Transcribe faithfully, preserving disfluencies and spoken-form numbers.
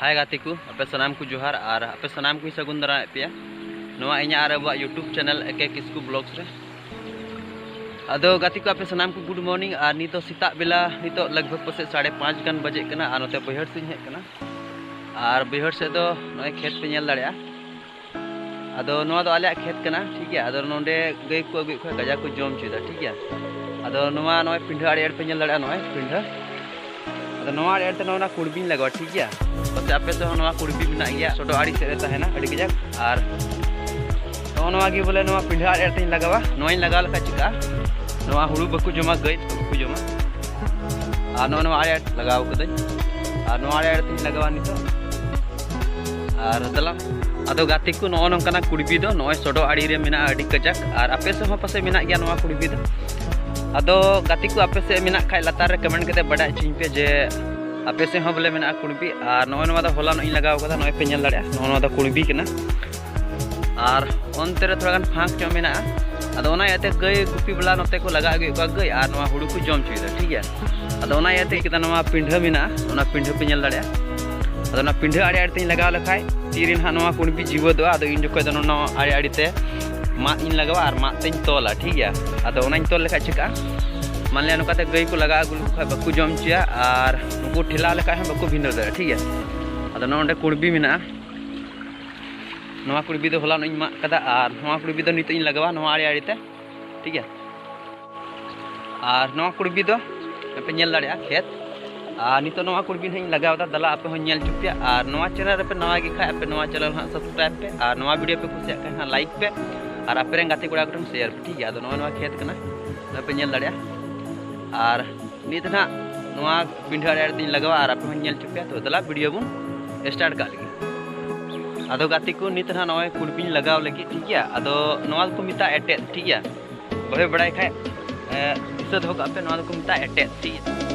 ᱦᱟᱭ ᱜᱟᱛᱮ ᱠᱚ, ᱟᱯᱮ ᱥᱟᱱᱟᱢ ᱠᱚ ᱡᱚᱦᱟᱨ ᱟᱨ ᱟᱯᱮ ᱥᱟᱱᱟᱢ ᱠᱚᱧ ᱥᱟᱹᱜᱩᱱ ᱫᱟᱨᱟᱢᱮᱫ ᱯᱮᱭᱟ ᱱᱚᱣᱟ ᱤᱧᱟᱹᱜ ᱟᱨ ᱟᱵᱚᱣᱟᱜ YouTube channel ᱮ ᱠᱮ ᱠᱤᱥᱠᱩ Vlogs ᱨᱮ᱾ ᱟᱫᱚ ᱜᱟᱛᱮ ᱠᱚ, ᱟᱯᱮ ᱥᱟᱱᱟᱢ ᱠᱚ good morning᱾ ᱟᱨ ᱱᱤᱛᱚᱜ ᱥᱮᱛᱟᱜ ᱵᱮᱞᱟ, ᱱᱤᱛᱚᱜ ᱞᱟᱜᱽ ᱵᱷᱟᱜᱽ ᱯᱟᱥᱮᱡ ᱥᱟᱲᱮ ᱯᱟᱸᱪ ᱜᱟᱱ ᱵᱟᱡᱮᱜ ᱠᱟᱱᱟ ᱟᱨ ᱱᱚᱛᱮ ᱵᱟᱹᱭᱦᱟᱹᱲ ᱥᱮᱫ ᱤᱧ ᱦᱮᱡ ᱠᱟᱱᱟ᱾ ᱟᱨ ᱵᱟᱹᱭᱦᱟᱹᱲ ᱥᱮᱫ ᱫᱚ ᱱᱚᱜᱼᱚᱭ ᱠᱷᱮᱛ ᱯᱮ ᱧᱮᱞ ᱫᱟᱲᱮᱭᱟᱜᱼᱟ᱾ ᱟᱫᱚ ᱱᱚᱣᱟ ᱫᱚ ᱟᱞᱮᱭᱟᱜ ᱠᱷᱮᱛ ᱠᱟᱱᱟ, ᱴᱷᱤᱠ ᱜᱮᱭᱟ᱾ ᱟᱫᱚ ᱱᱚᱰᱮ ᱜᱟᱹᱭ ᱠᱚ ᱟᱹᱜᱩᱭᱮᱫ ᱠᱚᱣᱟ, ᱠᱟᱡᱟᱠ ᱠᱚ ᱡᱚᱢ ᱦᱚᱪᱚᱭᱮᱫᱟ, ᱴᱷᱤᱠ ᱜᱮᱭᱟ᱾ ᱟᱫᱚ ᱱᱚᱣᱟ ᱱᱚᱜᱼᱚᱭ ᱯᱤᱸᱰᱷᱟᱹ ᱟᱲᱮ ᱟᱲᱮ ᱯᱮ ᱧᱮᱞ ᱫᱟᱲᱮᱭᱟᱜᱼᱟ, ᱱᱚᱜᱼᱚᱭ ᱯᱤᱸᱰᱷᱟᱹ᱾ ᱟᱫᱚ ᱱᱚᱣᱟ ᱟᱲᱮ ᱟᱲᱮ ᱛᱮ ᱱᱚᱜᱼᱚ ᱱᱟ ᱠᱩᱲᱵᱤᱧ ᱞᱟᱜᱟᱣᱟ, ᱴᱷᱤᱠ ᱜᱮᱭᱟ᱾ ᱯᱟᱥᱮ ᱟᱯᱮ ᱥᱮᱫ ᱦᱚᱸ ᱱᱚᱣᱟ ᱠᱩᱲᱵᱤ ᱢᱮᱱᱟᱜ ᱜᱮᱭᱟ, ᱥᱚᱰᱚᱜ ᱟᱲᱮ ᱥᱮᱫ ᱨᱮ ᱛᱟᱦᱮᱱᱟ ᱟᱹᱰᱤ ᱠᱟᱡᱟᱠ᱾ ᱟᱨ ᱱᱚᱜᱼᱚ ᱱᱚᱣᱟ ᱜᱮ ᱵᱚᱞᱮ ᱱᱚᱣᱟ ᱯᱤᱸᱰᱷᱟᱹ ᱟᱲᱮ ᱟᱲᱮ ᱛᱮᱧ ᱞᱟᱜᱟᱣᱟ᱾ ᱱᱚᱣᱟᱧ ᱞᱟᱜᱟᱣ ᱞᱮᱠᱷᱟᱡ ᱪᱤᱠᱟᱹᱜᱼᱟ? ᱱᱚᱣᱟ ᱦᱩᱲᱩ ᱵᱟᱠᱚ ᱡᱚᱢᱟ, ᱜᱟᱹᱭ ᱵᱟᱠᱚ ᱡᱚᱢᱟ᱾ ᱟᱨ ᱱᱚᱜᱼᱚ ᱱᱚᱣᱟ ᱟᱲᱮ ᱟᱲᱮ ᱞᱟᱜᱟᱣ ᱠᱟᱹᱫᱟᱹᱧ᱾ ᱟᱨ ᱱᱚᱣᱟ ᱟᱲᱮ ᱟᱲᱮ ᱛᱮᱧ ᱞᱟᱜᱟᱣᱟ ᱱᱤᱛᱚᱜ᱾ ᱟᱨ ᱫᱮᱞᱟ, ᱟᱫᱚ ᱜᱟᱛᱮ ᱠᱚ, ᱱᱚᱜᱼᱚ ᱱᱚᱝᱠᱟᱱᱟᱜ ᱠᱩᱲᱵᱤ ᱫᱚ ᱱᱚᱜᱼᱚᱭ ᱥᱚᱰᱚᱜ ᱟᱲᱮ ᱨᱮ ᱢᱮᱱᱟᱜᱼᱟ ᱟᱹᱰᱤ ᱠᱟᱡᱟᱠ᱾ ᱟᱨ ᱟᱯᱮ ᱥᱮᱫ ᱦᱚᱸ ᱯᱟᱥᱮᱡ ᱢᱮᱱᱟᱜ ᱜᱮᱭᱟ ᱱᱚᱣᱟ ᱠᱩᱲᱵᱤ ᱫᱚ᱾ ᱟᱫᱚ ᱜᱟᱛᱮ ᱠᱚ, ᱟᱯᱮ ᱥᱮᱫ ᱢᱮᱱᱟᱜ ᱠᱷᱟᱡ ᱞᱟᱛᱟᱨ ᱨᱮ comment ᱠᱟᱛᱮ ᱵᱟᱰᱟᱭ ᱦᱚᱪᱚᱧ ᱯᱮ ᱡᱮ ᱟᱯᱮ ᱥᱮᱫ ᱦᱚᱸ ᱵᱚᱞᱮ ᱢᱮᱱᱟᱜᱼᱟ ᱠᱩᱲᱵᱤ᱾ ᱟᱨ ᱱᱚᱜᱼᱚᱭ ᱱᱚᱣᱟ ᱫᱚ ᱦᱚᱞᱟᱱᱚᱜ ᱤᱧ ᱞᱟᱜᱟᱣ ᱠᱟᱫᱟ, ᱱᱚᱜᱼᱚᱭ ᱯᱮ ᱧᱮᱞ ᱫᱟᱲᱮᱭᱟᱜᱼᱟ, ᱱᱚᱜᱼᱚ ᱱᱚᱣᱟ ᱫᱚ ᱠᱩᱲᱵᱤ ᱠᱟᱱᱟ᱾ ᱟᱨ ᱚᱱᱛᱮ ᱨᱮ ᱛᱷᱚᱲᱟ ᱜᱟᱱ ᱯᱷᱟᱸᱠ ᱧᱚᱜ ᱢᱮᱱᱟᱜᱼᱟ᱾ ᱟᱫᱚ ᱚᱱᱟ ᱤᱭᱟᱹᱛᱮ ᱜᱟᱹᱭ ᱜᱩᱯᱤ ᱵᱟᱞᱟ ᱱᱚᱛᱮ ᱠᱚ ᱞᱟᱜᱟ ᱟᱹᱜᱩᱭᱮᱫ ᱠᱚᱣᱟ ᱜᱟᱹᱭ, ᱟᱨ ᱱᱚᱣᱟ ᱦᱩᱲᱩ ᱠᱚ ᱡᱚᱢ ᱦᱚᱪᱚᱭᱮᱫᱟ, ᱴᱷᱤᱠ ᱜᱮᱭᱟ᱾ ᱟᱫᱚ ᱚᱱᱟ ᱤᱭᱟᱹᱛᱮ ᱠᱮᱫᱟ, ᱱᱚᱣᱟ ᱯᱤᱸᱰᱷᱟᱹ ᱢᱮᱱᱟᱜᱼᱟ, ᱚᱱᱟ ᱯᱤᱸᱰᱷᱟᱹ ᱯᱮ ᱧᱮᱞ ᱫᱟᱲᱮᱭᱟᱜᱼᱟ᱾ ᱟᱫᱚ ᱚᱱᱟ ᱯᱤᱸᱰᱷᱟᱹ ᱟᱲᱮ ᱟᱲᱮ ᱛᱮᱧ ᱞᱟᱜᱟᱣ ᱞᱮᱠᱷᱟᱡ ᱛᱤᱨᱮ ᱱᱟᱦᱟᱜ ᱱᱚᱣᱟ ᱠᱩᱲᱵᱤ ᱡᱤᱣᱮᱫᱚᱜᱼᱟ, ᱟᱫᱚ ᱤᱧ ᱡᱚᱠᱷᱚᱡ ᱫᱚ ᱱᱚᱣᱟ ᱟᱲᱮ ᱟᱲᱮ ᱛᱮ ᱢᱟᱫ ᱤᱧ ᱞᱟᱜᱟᱣᱟ ᱟᱨ ᱢᱟᱫ ᱛᱮᱧ ᱛᱚᱞᱟ, ᱴᱷᱤᱠ ᱜᱮᱭᱟ᱾ ᱟᱫᱚ ᱚᱱᱟᱧ ᱛᱚᱞ ᱞᱮᱠᱷᱟᱡ ᱪᱤᱠᱟᱹᱜᱼᱟ? ᱢᱟᱱᱞᱤᱭᱟ ᱱᱚᱝᱠᱟᱛᱮ ᱜᱟᱹᱭ ᱠᱚ ᱞᱟᱜᱟ ᱟᱹᱜᱩ ᱞᱮᱠᱚ ᱠᱷᱟᱡ ᱵᱟᱠᱚ ᱡᱚᱢ ᱦᱚᱪᱚᱭᱟ, ᱟᱨ ᱱᱩᱠᱩ ᱴᱷᱮᱞᱟᱣ ᱞᱮᱠᱷᱟᱡ ᱦᱚᱸ ᱵᱟᱠᱚ ᱵᱷᱤᱸᱫᱟᱹᱲ ᱫᱟᱲᱮᱭᱟᱜᱼᱟ, ᱴᱷᱤᱠ ᱜᱮᱭᱟ᱾ ᱟᱫᱚ ᱱᱚᱜᱼᱚ ᱱᱚᱰᱮ ᱠᱩᱲᱵᱤ ᱢᱮᱱᱟᱜᱼᱟ᱾ ᱱᱚᱣᱟ ᱠᱩᱲᱵᱤ ᱫᱚ ᱦᱚᱞᱟᱱᱚᱜ ᱤᱧ ᱢᱟᱜ ᱠᱟᱫᱟ, ᱟᱨ ᱱᱚᱣᱟ ᱠᱩᱲᱵᱤ ᱫᱚ ᱱᱤᱛᱚᱜ ᱤᱧ ᱞᱟᱜᱟᱣᱟ ᱱᱚᱣᱟ ᱟᱲᱮ ᱟᱲᱮ ᱛᱮ, ᱴᱷᱤᱠ ᱜᱮᱭᱟ᱾ ᱟᱨ ᱱᱚᱣᱟ ᱠᱩᱲᱵᱤ ᱫᱚ ᱯᱮ ᱧᱮᱞ ᱫᱟᱲᱮᱭᱟᱜᱼᱟ ᱠᱷᱮᱛ᱾ ᱟᱨ ᱱᱤᱛᱚᱜ ᱱᱚᱣᱟ ᱠᱩᱲᱵᱤ ᱱᱟᱦᱟᱜ ᱤᱧ ᱞᱟᱜᱟᱣ ᱮᱫᱟ, ᱫᱮᱞᱟ ᱟᱯᱮ ᱦᱚᱸ ᱧᱮᱞ ᱦᱚᱪᱚ ᱯᱮᱭᱟ᱾ ᱟᱨ ᱱᱚᱣᱟ channel ᱨᱮᱯᱮ ᱱᱟᱣᱟ ᱜᱮ ᱠᱷᱟᱡ, ᱟᱯᱮ ᱱᱚᱣᱟ channel ᱦᱟᱸᱜ subscribe ᱯᱮ, ᱟᱨ ᱱᱚᱣᱟ video ᱯᱮ ᱠᱩᱥᱤᱭᱟᱜ ᱠᱷᱟᱱ ᱦᱟᱸᱜ like ᱯᱮ, ᱟᱨ ᱟᱯᱮ ᱨᱮᱱ ᱜᱟᱛᱮ ᱠᱚᱲᱟ ᱠᱚᱴᱷᱮᱱ share ᱯᱮ, ᱴᱷᱤᱠ ᱜᱮᱭᱟ᱾ ᱟᱫᱚ ᱱᱚᱜᱼᱚᱭ ᱱᱚᱣᱟ ᱠᱷᱮᱛ ᱠᱟᱱᱟ, ᱱᱚᱣᱟ ᱯᱮ ᱧᱮᱞ ᱫᱟᱲᱮᱭᱟᱜᱼᱟ᱾ ᱟᱨ ᱱᱤᱛ ᱱᱟᱦᱟᱜ ᱱᱚᱣᱟ ᱯᱤᱸᱰᱷᱟᱹ ᱟᱲᱮ ᱟᱲᱮ ᱛᱤᱧ ᱞᱟᱜᱟᱣᱟ ᱟᱨ ᱟᱯᱮ ᱦᱚᱸ ᱧᱮᱞ ᱦᱚᱪᱚ ᱯᱮᱭᱟ᱾ ᱛᱚ ᱫᱮᱞᱟ video ᱵᱚᱱ start ᱠᱟᱜ ᱞᱮᱜᱮ᱾ ᱟᱫᱚ ᱜᱟᱛᱮ ᱠᱚ, ᱱᱤᱛ ᱱᱟᱦᱟᱜ ᱱᱚᱜᱼᱚᱭ ᱠᱩᱲᱵᱤᱧ ᱞᱟᱜᱟᱣ ᱞᱟᱹᱜᱤᱫ, ᱴᱷᱤᱠ ᱜᱮᱭᱟ᱾ ᱟᱫᱚ ᱱᱚᱣᱟ ᱫᱚᱠᱚ ᱢᱮᱛᱟᱜᱼᱟ ᱮᱴᱮᱫ, ᱴᱷᱤᱠ ᱜᱮᱭᱟ᱾ ᱵᱟᱯᱮ ᱵᱟᱲᱟᱭ ᱠᱷᱟᱡ, ᱮ, ᱫᱤᱥᱟᱹ ᱫᱚᱦᱚ ᱠᱟᱜ ᱯᱮ, ᱱᱚᱣᱟ ᱫᱚᱠᱚ ᱢᱮᱛᱟᱜᱼᱟ ᱮᱴᱮᱫ, ᱴᱷᱤᱠ ᱜᱮᱭᱟ᱾